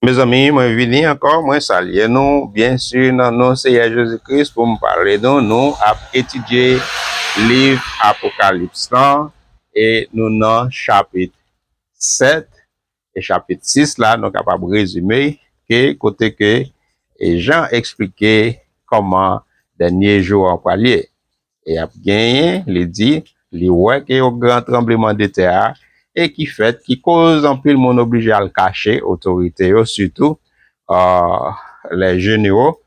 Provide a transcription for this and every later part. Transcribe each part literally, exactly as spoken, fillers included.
Mezanmi, mwen vini ankò, mwen salye nou, byen si nan non Seyè Jezi Kris pou m pale nou. Nou ap etidye liv Apokalips lan e nou nan chapit sèt e chapit sis la, nou kapab rezime ke kote ke e Jan eksplike kòman dènye jou an pral ye. E ap genyen, li di, li wè ke yon gran tranbleman de tè a, e ki fèt, ki koz anpil moun oblije al kache, otorite yo sitou, euh, les généraux,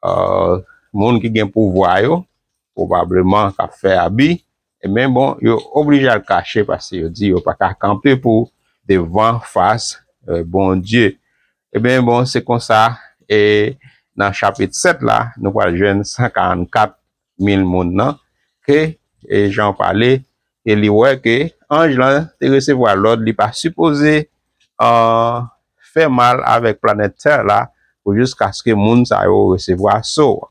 euh, moun ki gen pouvwa yo, pwobableman k ap fè abi, e men bon, yo oblije al kache paske yo di yo pa ka kanpe pou devan fas, euh, Bondye. E ben bon, se konsa, e nan chapit sèt la, nou pral jwenn san karannkat mil moun nan, ke, e Jan pale, e li wè ke anj lan te resevwa lòd, li pa sipoze, euh, fè mal avèk planèt tè la pou jiskaske moun sa yo resevwa so.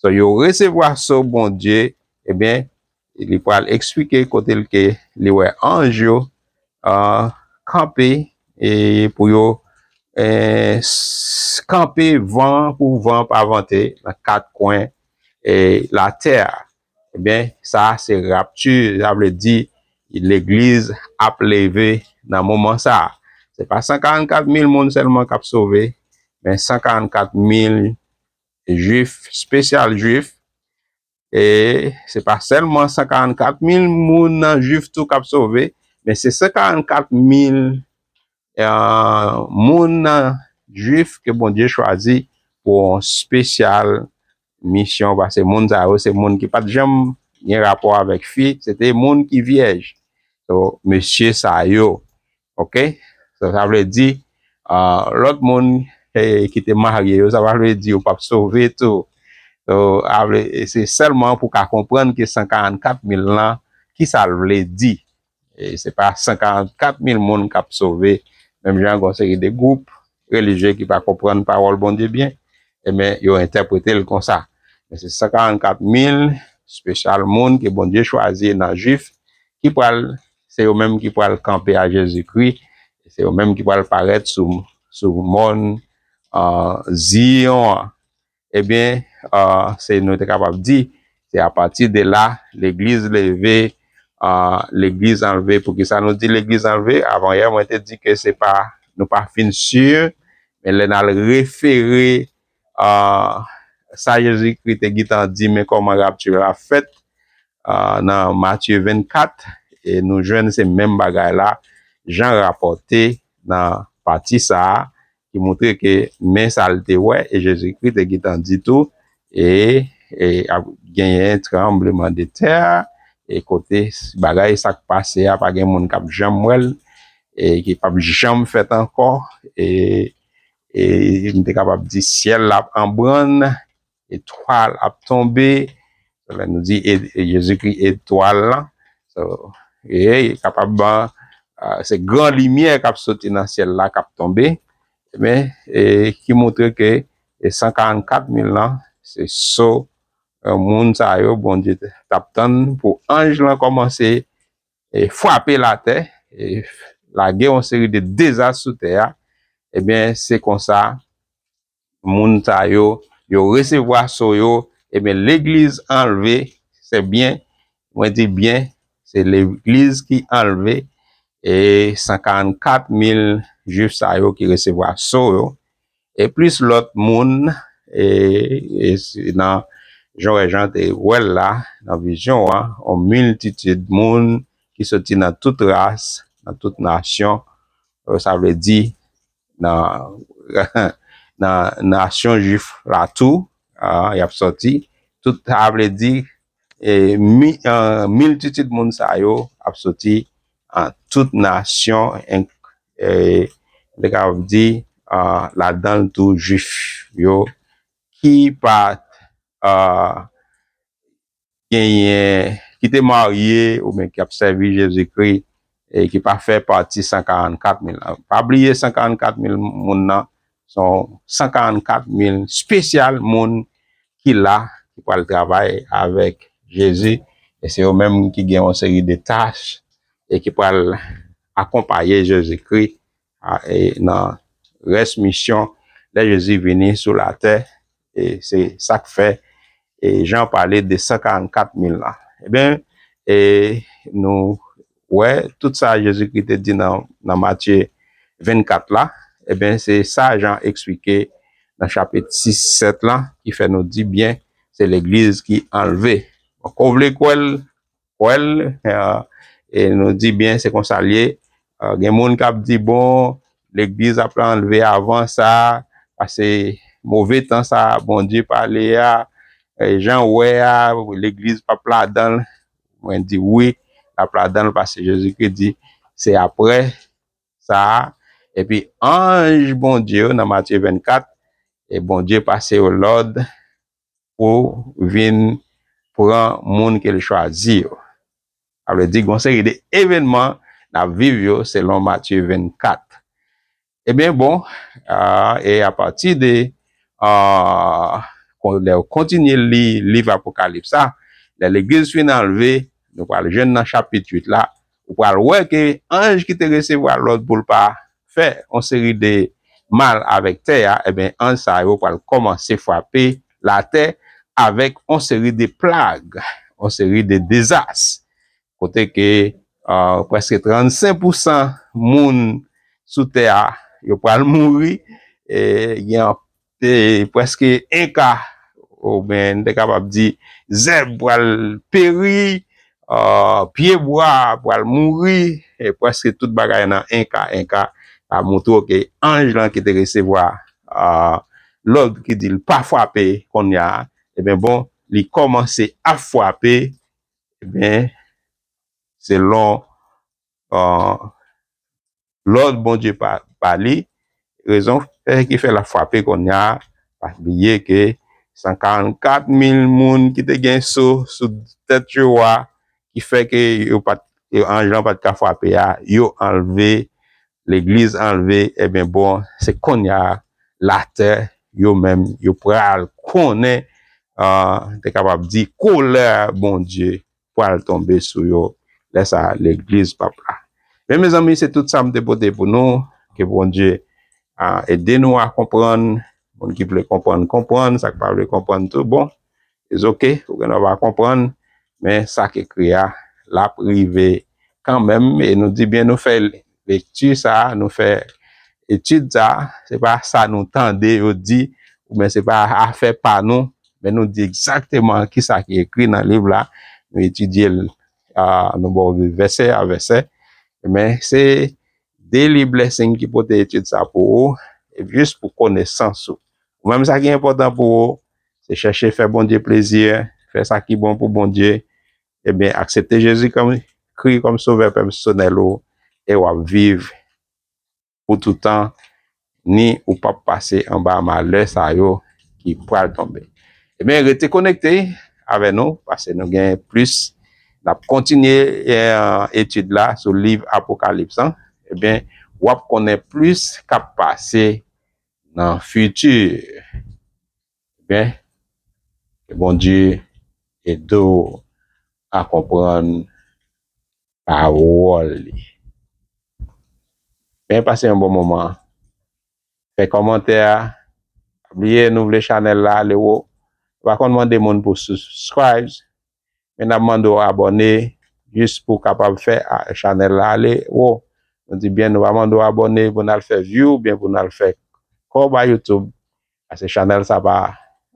So, yo resevwa so Bondye, ebyen, li pral eksplike kote l ke li wè anj yo, euh, kanpe, e pou yo, e, s-, kanpe van pou van pa vante nan kat kwen, e, latè a. Ebyen, sa se rapti, sa vle di legliz ap leve nan moman sa a. Se pa san karannkat mil moun sèlman k ap sove, men san karannkat mil jwif, espesyal jwif. E se pa sèlman san karannkat mil moun nan jwif tou k ap sove, men se san karannkat mil, e, moun nan jwif ke Bondye chwazi pou yon espesyal misyon, paske moun sa yo se moun ki pa t janm gen rapò avèk fi, se te moun ki vyèj. So, mesye sa yo, oke? So, sa vle di, ah, lòt moun, eh, ki te marye yo, sa pa vle di yo p ap sove tou. So, sa vle, se sèlman pou w ka konprann ke san karannkat mil lan, ki sa l vle di. E se pa san karannkat mil moun k ap sove, menm jan gen yon seri de gwoup relijye ki pa konprann pawòl Bondye byen, ebyen, yo entèprete l konsa. Men se san karannkat mil espesyal moun ke Bondye chwazi nan jwif, ki pral, se yo menm ki pral kanpe a Jezikri, se yo menm ki pral parèt sou, sou mòn, ah, Ziyon an. Ebyen, ah, se nou te kapab di, se apati de la, legliz leve, ah, legliz anlve. Poukisa nou di legliz anlve? Avanyè, mwen te di ke se pa, nou pa fin si, men lè n al refere, ah, sa Jezikri te gentan di, men kòman rapti la fèt, ah, nan Matye vennkat, e nou jwenn se menm bagay la, Jan rapòte nan pati sa a, ki montre ke men sa l te wè, e Jezikri te gentan di tou, e, e ap genyen tranbleman de tè, e kote bagay sa k pase a, pa gen moun k ap janm wè l, e ki p ap janm fèt ankò, e, e m te kapab di syèl la ap anbrann, etwal ap tonbe. Lè nou di e, e Jezikri etwal lan, so, e, e kapab, ah, se gran limyè k ap soti nan syèl la k ap tonbe, men, e, ki montre ke, e, san karannkat mil lan, se so, e, moun sa yo, Bondye t ap tann pou anj lan kòmanse, e, frape latè, e, lage yon seri de dezas sou tè a, ebyen, se konsa, moun sa yo, yo resevwa so yo, ebyen, legliz anlve, se byen, mwen di byen, se legliz ki anlve, e san karannkat mil jwif sa yo ki resevwa so yo, e plis lòt moun, e, e se nan jan wè Jan te wè l la, nan vizyon an, yon miltitid moun ki soti nan tout ras, nan tout nasyon, e, sa vle di, nan, nan nasyon jwif la tou, ah, y ap sòti. Tout sa vle di, e, mi, ah, miltitid moun sa yo ap soti an tout nasyon, en, e, nou kapab di, ah, ladan l tou jwif yo, ki pa, ah, genyen, ki te marye oubyen ki ap sèvi Jezikri, e ki pa fè pati san karannkat mil lan. Pa bliye san karannkat mil moun nan, se yon san karannkat mil espesyal moun ki la, ki pral travay avèk Jezi, e se yo menm ki gen yon seri de tach, e ki pral akonpaye Jezikri, a, e nan rès misyon lè Jezi vini sou latè. E se sa k fè e Jan pale de san karannkat mil la. Ebyen, e nou wè tout sa Jezikri te di nan, nan Matye vennkat la, ebyen, se sa Jan eksplike nan chapit sis, sèt la, ki fè nou di byen, se legliz ki anlve. Bon, ke w vle kwè l, kwè l, e nou di byen, se konsa l ye. Gen moun k ap di, bon, legliz ap anlve avan sa, paske move tan sa Bondye pale a, jan w wè a, legliz p ap ladan l. Mwen di wi, l ap ladan l, paske Jezikri di se apre sa a. Epi anj Bondye yo nan Matye vennkat, e Bondye pase yo lòd pou vin pran moun ke l chwazi yo. Sa vle di, gon seri de evènman n ap viv yo selon Matye vennkat. Ebyen, bon, e apati de, lè w kontinye li liv Apokalips la, lè legliz fin anlve, nou pral jwenn nan chapit uit la, ou pral wè ke anj ki te resevwa lòd pou l pa fè yon seri de mal avèk tè a, ebyen, anj sa yo pral kòmanse frape latè avèk yon seri de plag, yon seri de dezas. Kote ke prèske trannsenk pousan moun sou tè a, yo pral mouri, e gen prèske en ka, oubyen n te kapab di, zèb pral peri, pyebwa pral mouri, e prèske tout bagay nan en ka, en ka, sa montre w ke anj lan ki te resevwa lòd ki di l pa frape kounye a, ebyen bon, li kòmanse ap frape, ebyen, selon lòd Bondye pa, pa li, rezon fè ki fè l ap frape kounye a, pa bliye ke san karannkat mil moun ki te gen so sou tèt yo a, ki fè ke yo pa t, anj lan pa t ka frape a, yo anlve, legliz anlve, ebyen bon, se kounye a, latè, yo menm, yo pral konnen, te kapab di, kolè Bondye pral tonbe sou yo. Lè sa a, legliz p ap la. Men, mezanmi, se tout sa m te pote pou nou. Ke Bondye ede nou a konprann. Moun ki vle konprann, konprann. Sa k pa vle konprann tou, bon, it's ok. Ou gen dwa pa konprann. Men sa k ekri a, l ap rive kanmenm. E nou di byen, nou fè lekti sa, nou fè etid sa. Se pa sa nou tande yo di, oubyen se pa afè pa nou. Men nou di egzakteman kisa ki ekri nan liv la, nou etidye l, nou ba w vèsè a vèsè. Men se Daily Blessing ki pote etid sa pou ou, e jis pou konesans ou. Ou menm, sa ki enpòtan pou ou, se chèche fè Bondye plezi, fè sa ki bon pou Bondye, ebyen, aksepte Jezi kòm, Kri kòm Sovè pèsonèl ou, e w ap viv pou toutan, ni ou p ap pase anba malè sa yo ki pral tonbe. Ebyen, rete konekte avè nou, paske nou gen plis. N ap kontinye etid la sou liv Apokalips lan. Ebyen, w ap konnen plis k ap pase nan fiti. Ebyen, ke Bondye ede w a konprann pawòl li. Men pase yon bon moman. Fè kòmantè a. Pa bliye, nou vle chanèl la ale wo. Nou pa konn mande moun pou subscribe, men n ap mande w abòne jis pou w kapab fè chanèl la ale wo. Nou di byen, nou pa mande w abòne pou n al fè view oubyen pou n al fè kòb a YouTube. Paske chanèl sa pa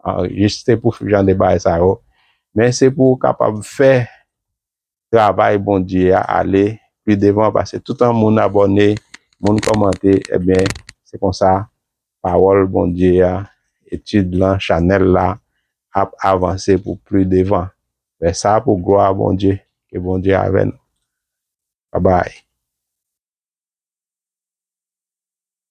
anrejistre pou jan de bagay sa yo. Men se pou w kapab fè travay Bondye a ale pi devan, paske toutan moun abòne, moun kòmante, ebyen, se konsa pawòl Bondye a, etid lan, chanèl la ap avanse pou pi devan. Fè sa pou glwa Bondye, ke Bondye avè nou. Babay.